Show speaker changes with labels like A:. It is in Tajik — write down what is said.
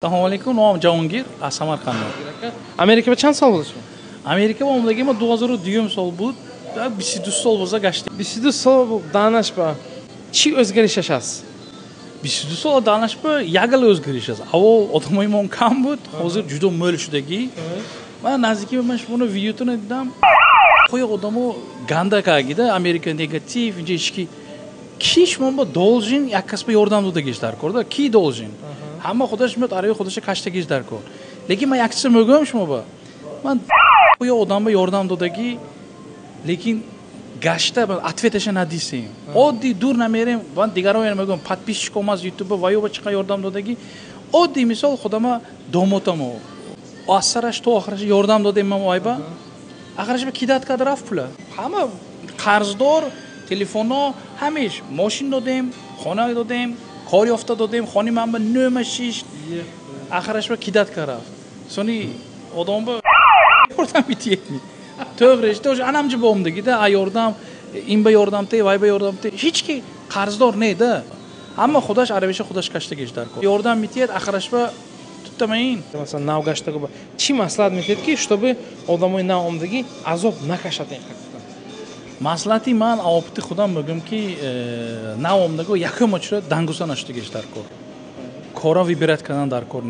A: Салому алейкум, номам Ҷаҳонгир, аз Самарқандам.
B: Америка ба чанд сол буд шумо?
A: Америка ба омадагӣ ма 2002 сол буд, 22 сол боза гаштем.
B: 22 сол данаш ба чӣ o'zgarishаш аст?
A: 22 сол данаш ба ягала o'zgarish аст. Аввал одамои мо кам буд, ҳозир ҷудо мӯл шудагӣ. Ман наздики ман шумоно видеотона дидам. Хоя одамо ганда кагида, Америка негатив, инҷа ҳечки ки шумо ба должен як кас ба ёрдам додагиш дар кор да, ки должен? Ҳама худаш меёд, арави худаша каштагиш дар кор. Лекин ман як чиза мегӯям шумо ба. Ман ё одам ба ёрдам додагӣ, лекин гашта ответаша надисем. Оддӣ дур намерем, ман дигаро мегӯям, подписчиком аз ютуба ва ё ба чӣ қадр ёрдам додагӣ. Оддӣ мисол худама домотамо. Аз сараш то охираш ёрдам додем ман ойба. Охираш ба кидать кард рафт пула. Ҳама қарздор, телефоно, ҳамеш мошин додем, хона додем, кор ёфта додем, хони ман ба нӯма шишт. Охираш ба кидать кард рафт. Сони одам ба ёрдам митиетми. To'g'ri, тоже анамҷа боомдагида, а ёрдам, ин ба ёрдам те, вай ба ёрдам те. Ҳеч ки қарздор не да. Ҳама худаш аравиша худаш каштагиш дар кор. Ёрдам митиет, охираш ба туттамаин.
B: Масалан, нав гаштаго ба чӣ маслиҳат метиҳед, ки чтобы одамои нав омадагӣ азоб накашад ин ҳақиқатан?
A: Маслиҳати ман опыти худам мегӯям, ки нав омадаго якум очера дангуса нашудагиш дар кор. Кора выбирать кардан дар кор.